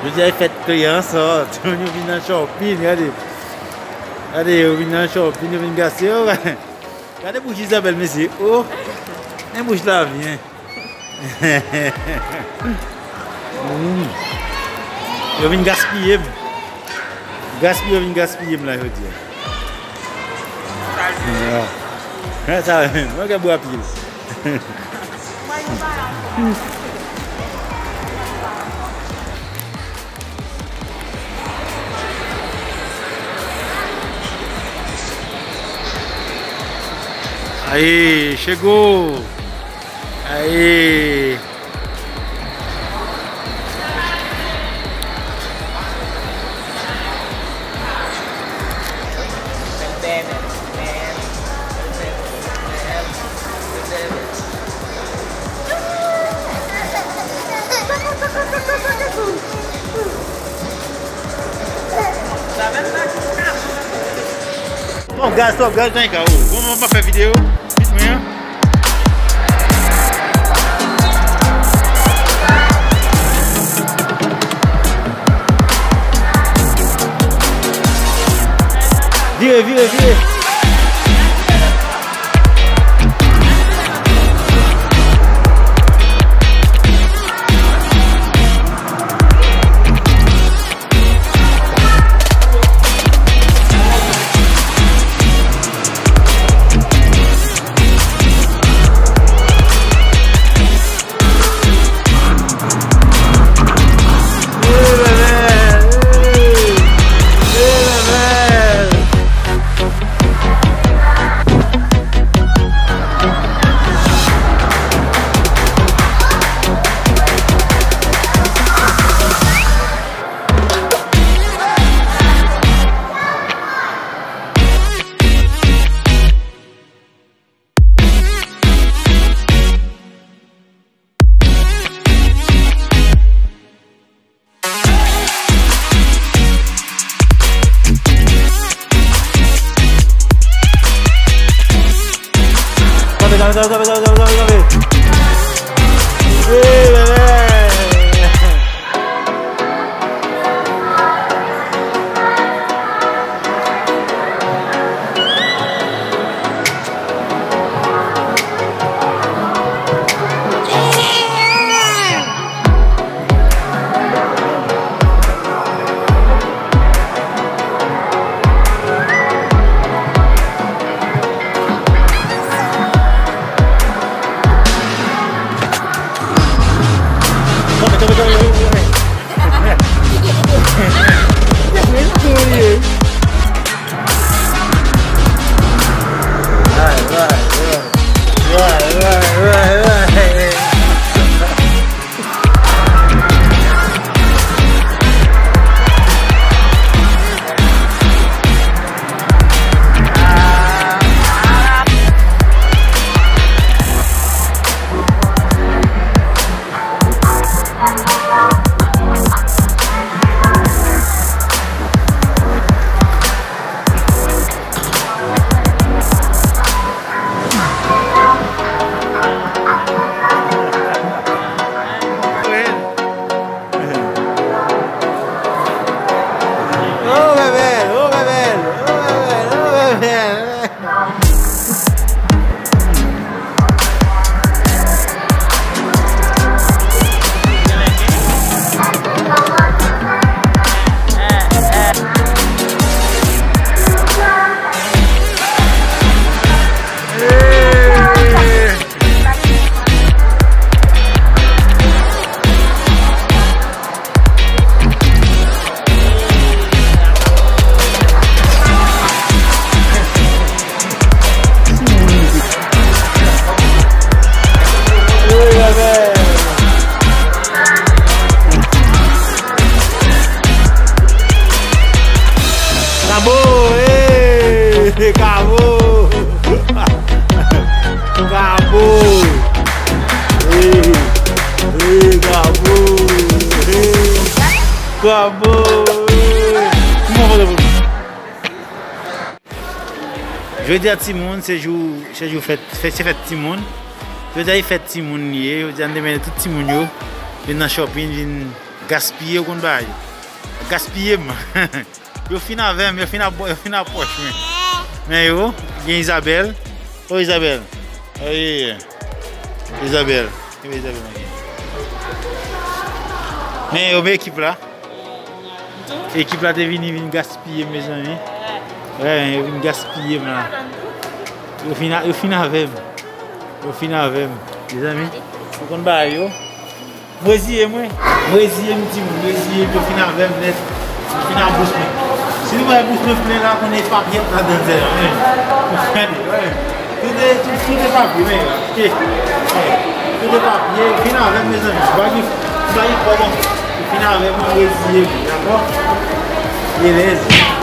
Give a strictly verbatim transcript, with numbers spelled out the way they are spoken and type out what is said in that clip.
Jodi a e fèt Kleyansò, timoun yo vin nan shopping, gade. Gade, yo vin nan shopping, yo vin gaspiye. Oh, gade bouch Isabelle, mesye. Oh, men bouch la byen. Mm. Yo vin gaspiye m. Gaspiye, yo vin gaspiye m la, jodi a. Ya. Sa menm, mwen gen bwa pye. Aye, Chego! Aye! Twòp gaz, twòp gaz nan ka ou. Bon, bon, pa fè videyo. Vit mwen an. Vire, vire, vire. Kanpe, kanpe, kanpe, kanpe, kanpe, kanpe, kanpe. Wi, bebe. Oh, bebe, oh, bebe, oh, bebe, oh, bebe. Kabo, eh, kabo. Kabo. Eh, eh, kabo. Eh, kabo. Eh. Kòman w fè pou nou? Jodi a timoun, se jou, se jou fèt, fèt, se fèt timoun. Jodi a e fèt timoun li ye. Jodi a n te mete tout timoun yo vin nan shopping, vin Gaspiye, ou konn bagay yo. Gaspiye m. Yo fin avè m, yo fin ap, yo fin ap pwòch mwen. Men yo, gen Isabelle. Oh, Isabelle. Oh, yeah, yeah. Isabelle. Kenbe Isabelle anyen. Men yo, men ekip la. Ekip la te vini, vin gaspiye m, mezanmi. Wè, yo vin gaspiye m la. Yo fin a-, yo fin avè m. Yo fin avè m. Mezanmi, ou konn bagay yo. M reziye mwen. M reziye m, timoun. M reziye m, yo fin avè m nèt. Yo fin a bous mwen. Si nou wè bous mwen plen la, konnen papye ladan sèlman. Gade, wè. Tout e, tout, tout e papye, men la. Tout e papye, fin avè m, mezanmi. M pa gen, m pa gen kòb ankò. Fin avè m, mwen reziye m, dakò? Elèz.